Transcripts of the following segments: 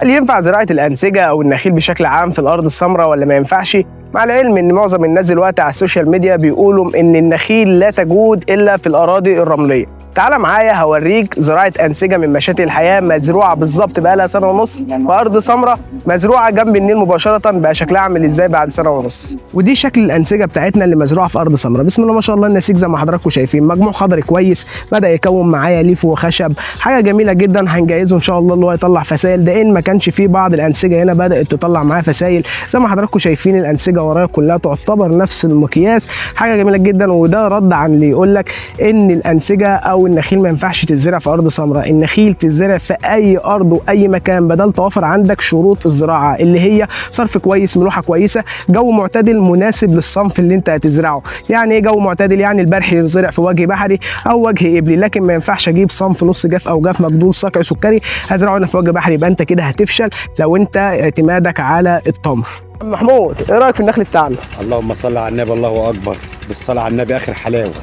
هل ينفع زراعة الأنسجة أو النخيل بشكل عام في الأرض السمراء ولا ما ينفعش؟ مع العلم إن معظم الناس دلوقتي على ال social media بيقولوا إن النخيل لا تجود إلا في الأراضي الرملية. تعال معايا هوريك زراعة أنسجة من مشاتل الحياة مزروعة بالظبط بقالها سنة ونص في أرض سمراء، مزروعة جنب النيل مباشرة، بقى شكلها عامل إزاي بعد سنة ونص. ودي شكل الأنسجة بتاعتنا اللي مزروعة في أرض سمراء. بسم الله ما شاء الله، النسيج زي ما حضراتكم شايفين مجموع خضري كويس، بدأ يكون معايا ليف وخشب، حاجة جميلة جدا. هنجهزه إن شاء الله اللي هو يطلع فسائل، ده إن ما كانش فيه بعض الأنسجة هنا بدأت تطلع معايا فسائل. زي ما حضراتكم شايفين الأنسجة ورايا كلها تعتبر نفس المقياس، حاجة جميلة جدا. وده رد عن اللي يقول لك إن الأنسجة أو النخيل ما ينفعش تزرع في أرض سمراء. النخيل تزرع في أي أرض وأي مكان بدل توافر عندك شروط الزراعة اللي هي صرف كويس، ملوحة كويسة، جو معتدل مناسب للصنف اللي انت هتزرعه. يعني ايه جو معتدل؟ يعني البرح ينزرع في وجه بحري او وجه قبلي، لكن ما ينفعش اجيب صنف نص جاف او جاف مجدول صقع سكري هزرعه هنا في وجه بحري، يبقى انت كده هتفشل لو انت اعتمادك على التمر. محمود، ايه رايك في النخل بتاعنا؟ اللهم صل على النبي، الله اكبر، بالصلاة على النبي اخر حلاوة.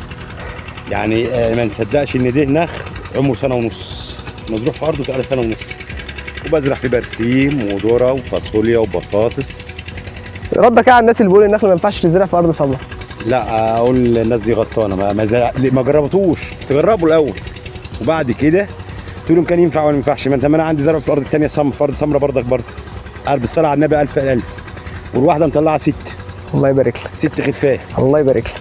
يعني ما نصدقش ان ده نخل عمره سنة ونص، مزروع في ارضه بقاله سنة ونص، وبزرع في برسيم وذره وفاصوليا وبطاطس. ردك ايه على الناس اللي بيقولوا النخل ما ينفعش تزرع في ارض سمراء؟ لا اقول الناس دي غلطانة، ما جربتوش، تجربوا الاول وبعد كده تقولوا كان ينفع ولا ما ينفعش. ما انت ما انا عندي زرع في الارض الثانية في ارض سمراء برضك برضه، قال بالصلاة على النبي الف الف، والواحده مطلعه ست. الله يبارك لك. 6 خفاف. الله يبارك لك.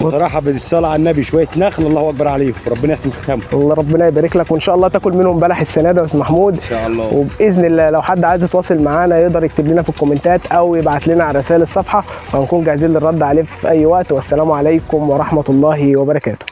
بصراحة بالصلاة على النبي شوية نخل، الله اكبر عليهم، ربنا يحسن ختامهم. الله ربنا يبارك لك، وان شاء الله تاكل منهم بلح السنة ده يا استاذ محمود ان شاء الله. وباذن الله لو حد عايز يتواصل معانا يقدر يكتب لنا في الكومنتات او يبعت لنا على رسائل الصفحة، وهنكون جاهزين للرد عليه في اي وقت. والسلام عليكم ورحمة الله وبركاته.